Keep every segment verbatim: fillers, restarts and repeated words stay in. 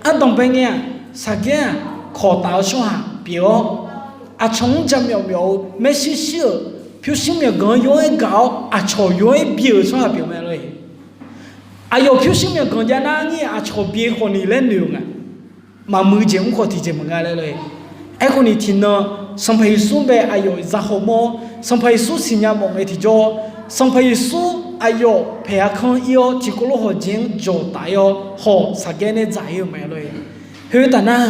Ardanqbae ngae-aq, Saqgaer-aq, kawq taf-eu tsawrhaq pyeuf-awr, aqcawq-anr jaqmyawf myawf-eu maershuir shir-euq, pyurshuir myawqganq-anr yaw-aer gaq-awr aqcawq yaw-aer bi-euq tsawrhaq pyeuf mae lor-e. Aqyawf pyurshuir myawqganq jav nar ngir aqcawq bi khawf ni laer noeq-eu nga. Maqmuiq jeq mr khawf tiqjeq maqnga laer lor-e. Aerkhawf ni tiqnan Sanqpaq Yeqsur bae aqyawf za khawf mawr-awr, Sanqpaq Yeqsur siqnya mawf ngae tiqjawr, Sanqpaq Yeqsur aqyawf paeq-a kanr ir-awr tiqkawv lof hawq jeq-anr jawq taf ir-awr hawq Saqgaer nae dzaq-ir-eu mae lor-e. Khoertaf nar,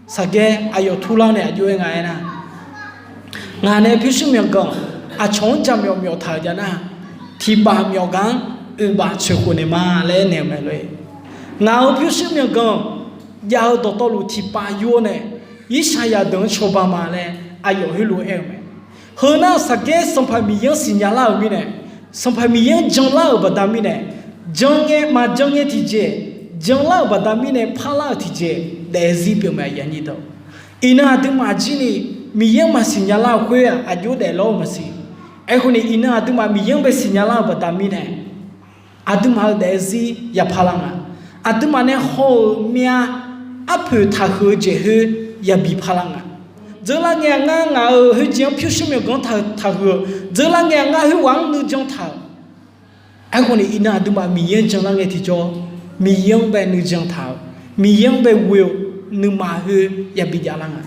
Saqgaer aqyawf turlar nae aqjox-aer nga aernar, ngaq nae pyurshuir myawqganq aqcawq-anr jaqmyawf myawf taq-euq jav nar, tiqpav myawf gaq-anr oeqbaf tsoeqkhof naeq ma laer aernaeq-eu mae lor-e. Ngaq-euq pyurshuir myawqganq jav-eu dawqtawvluf tiqpav yur-awr nae, Irsaqyaq deuq-anr cawba ma laer aqyawf heulof-aer aer-eu mae. Heu nar Saqgaer Sanqpaq Miqyaer-anr siqnya lar-euq mirnae, Sanqpaq Miqyaer-anr janlar-euq baqda mirnae, jan ngae maqjan ngae tiqjeq, janlar-euq baqda mirnae parlar-euq tiqjeq daefzir pyeuf mae. Iqnan aqduimaf jir ni Miqyaer-anr maqsiq nya lar-euq khoer-aq, aqjox daeflawr-eu maqsiq. Aerkhawf ni iqnan aqduimaf Miqyaer-anr bae siqnya lar-euq baqda mirnae, aqduimaf-euq daefzir yapar lar nga. Aqduimaf nae haw-euq myav arpoeq taqhuiq-eu jeq khoer yabi par lar nga. Dzeurlar ngae-a ngar ngaq-euq khoerjeq-anr pyurshuir myawqganq-anr taqhuiq-eu, dzeurlar ngae-a ngar khoerghaq-anr nuijan taq-euq. Aerkhawf ni iqnan aqduimaf Miqyaer-anr janlar ngae tiqjawr, Miqyaer-anr bae nuijan taq-euq, Miqyaer-anr bae ghoe-eu nuima khoer yabi javlar nga.